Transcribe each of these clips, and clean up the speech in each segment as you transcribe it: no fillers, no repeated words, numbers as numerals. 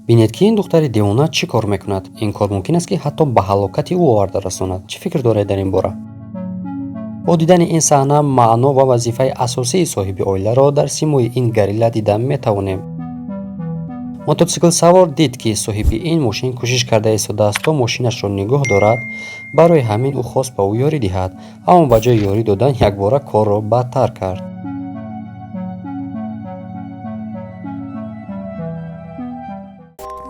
Бинед, ки ин духтари девона чӣ кор мекунад. Ин кор мумкин аст, ки ҳатто ба ҳалокати ӯ оварда расонад. Чӣ фикр доред дар ин бора? Бо дидани ин саҳна маъно ва вазифаи асосии соҳиби оиларо дар симои ин горилла дида метавонем. Мототсиклсавор дид, ки соҳиби ин мошин кӯшиш карда истодааст, то мошинашро нигоҳ дорад. Барои ҳамин ӯ хост ба ӯ ёрӣ диҳад, аммо ба ҷои ёрӣ додан якбора корро бадтар кард.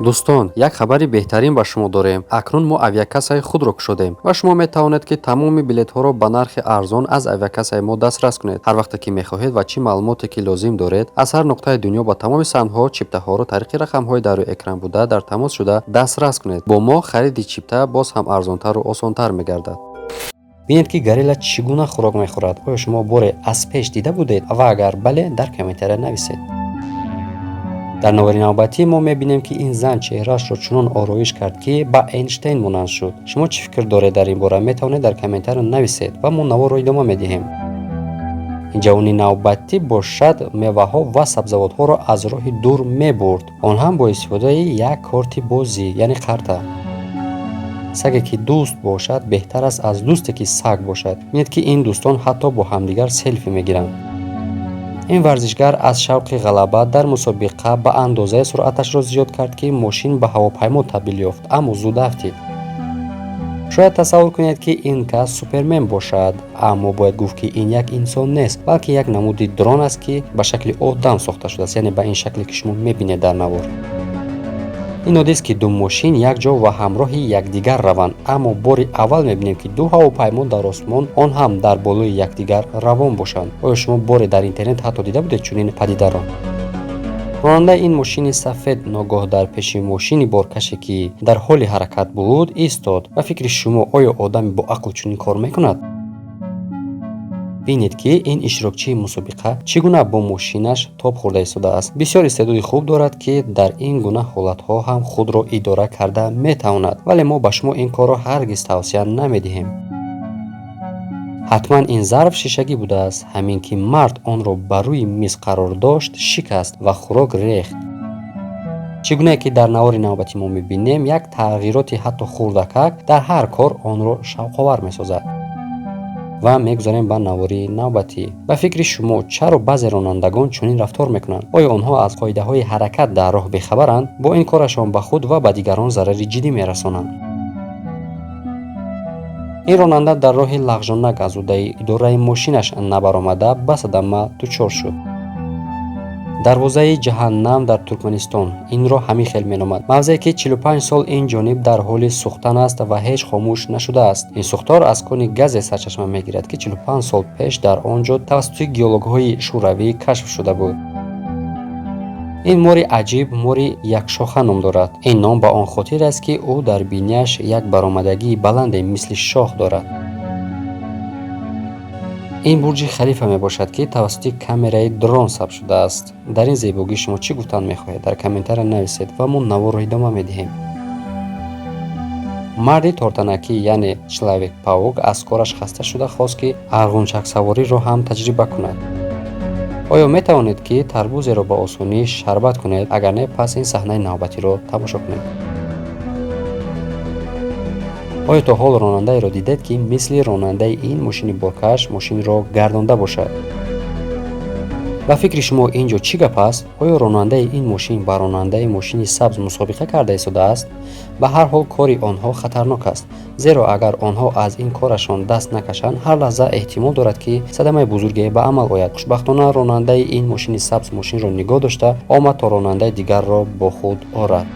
Дӯстон, як хабари беҳтарин ба шумо дорем. Акнун мо авиакассаи худро кушодем ва шумо метавонед, ки тамоми билетҳоро ба нархи арзон аз авиакассаи мо дастрас кунед. Ҳар вақте ки мехоҳед ва чӣ маълумоте ки лозим доред, аз ҳар нуқтаи дунё ба тамоми самтҳо чиптаҳоро тариқи рақамҳои дар рӯи экран буда дар тамос шуда дастрас кунед. Бо мо хариди чипта боз ҳам арзонтару осонтар мегардад. Бинед, ки горилла чӣ гуна хӯрок мехӯрад. Оё шумо боре аз пеш дида будед? Ва агар бале, дар комментария нависед. Дар навори навбатӣ мо мебинем, ки ин зан чеҳраашро чунон ороиш кард, ки ба Эйнштейн монанд шуд. Шумо чӣ фикр доред дар ин бора? Метавонед дар комментария нависед ва мо наворро идома медиҳем. Ин ҷавони навбатӣ бошад, меваҳо ва сабзавотҳоро аз роҳи дур мебурд, он ҳам бо истифодаи як корти бозӣ, яъне карта. Саге ки дӯст бошад, беҳтар аст аз дӯсте ки саг бошад. Бинед, ки ин дӯстон ҳатто бо ҳамдигар селфи мегиранд. Ин варзишгар аз шавқи ғалаба дар мусобиқа ба андозае суръаташро зиёд кард, ки мошин ба ҳавопаймо табдил ёфт, аммо зуд афтид. Шояд тасаввур кунед, ки ин кас Супермен бошад, аммо бояд гуфт, ки ин як инсон нест, балки як намуди дрон аст, ки ба шакли одам сохта шудааст, яъне ба ин шакле ки шумо мебинед дар навор. Ин одист, ки ду мошин якҷо ва ҳамроҳи якдигар раванд, аммо бори аввал мебинем, ки ду ҳавопаймо дар осмон, он ҳам дар болои якдигар равон бошанд. Оё шумо боре дар интернет ҳатто дида будед чунин падидаро? Ронандаи ин мошини сафед ногоҳ дар пеши мошини боркаше, ки дар ҳоли ҳаракат буд, истод. Ба фикри шумо, оё одами боақл чунин кор мекунад? Бинед, ки ин иштирокчии мусобиқа чӣ гуна бо мошинаш тоб хӯрда истодааст. Бисёр истеъдоди хуб дорад, ки дар ин гуна ҳолатҳо ҳам худро идора карда метавонад, вале мо ба шумо ин корро ҳаргиз тавсия намедиҳем. Ҳатман ин зарф шишагӣ будааст. Ҳамин ки мард онро ба рӯи миз қарор дошт, шикаст ва хӯрок рехт. Чӣ гунае ки дар навори навбатӣ мо мебинем, як тағйироти ҳатто хурдакак дар ҳар кор онро шавқовар месозад. Ва мегузарем ба навори навбатӣ. Ба фикри шумо, чаро баъзе ронандагон чунин рафтор мекунанд? Оё онҳо аз қоидаҳои ҳаракат дар роҳ бехабаранд? Бо ин корашон ба худ ва ба дигарон зарари ҷиддӣ мерасонанд. Ин ронанда дар роҳи лағжонак аз ӯҳдаи идораи мошинаш набаромада, ба садама дучор шуд. Дарвозаи ҷаҳаннам дар Туркманистон, инро ҳамин хел меномад. Мавзее ки 45 сол ин ҷониб дар ҳоли сӯхтан аст ва ҳеҷ хомӯш нашудааст. Ин сӯхтор аз кони газе сарчашма мегирад, ки 45 сол пеш дар он ҷо тавассути геологҳои шӯравӣ кашф шуда буд. Ин мори аҷиб мори якшоха ном дорад. Ин ном ба он хотир аст, ки ӯ дар бинияш як баромадагии баланде мисли шох дорад. Ин Бурҷи Халифа мебошад, ки тавассути камераи дрон сабт шудааст. Дар ин зебогӣ шумо чӣ гуфтан мехоҳед? Дар комментария нависед ва мо наворро идома медиҳем. Марди тортанакӣ, яъне Человек Паук, аз кораш хаста шуда хост, ки арғунчаксавориро ҳам таҷриба кунад. Оё метавонед, ки тарбузеро ба осонӣ шарбат кунед? Агар не, пас ин саҳнаи навбатиро тамошо кунед. Оё то ҳол ронандаеро дидед, ки мисли ронандаи ин мошини боркаш мошинро гардонда бошад? Ба фикри шумо, ин ҷо чӣ гап аст? Оё ронандаи ин мошин ба ронандаи мошини сабз мусобиқа карда истодааст? Ба ҳар ҳол, кори онҳо хатарнок аст, зеро агар онҳо аз ин корашон даст накашанд, ҳар лаҳза эҳтимол дорад, ки садамаи бузурге ба амал ояд. Хушбахтона, ронандаи ин мошини сабз мошинро нигоҳ дошта омад, то ронандаи дигарро бо худ орад.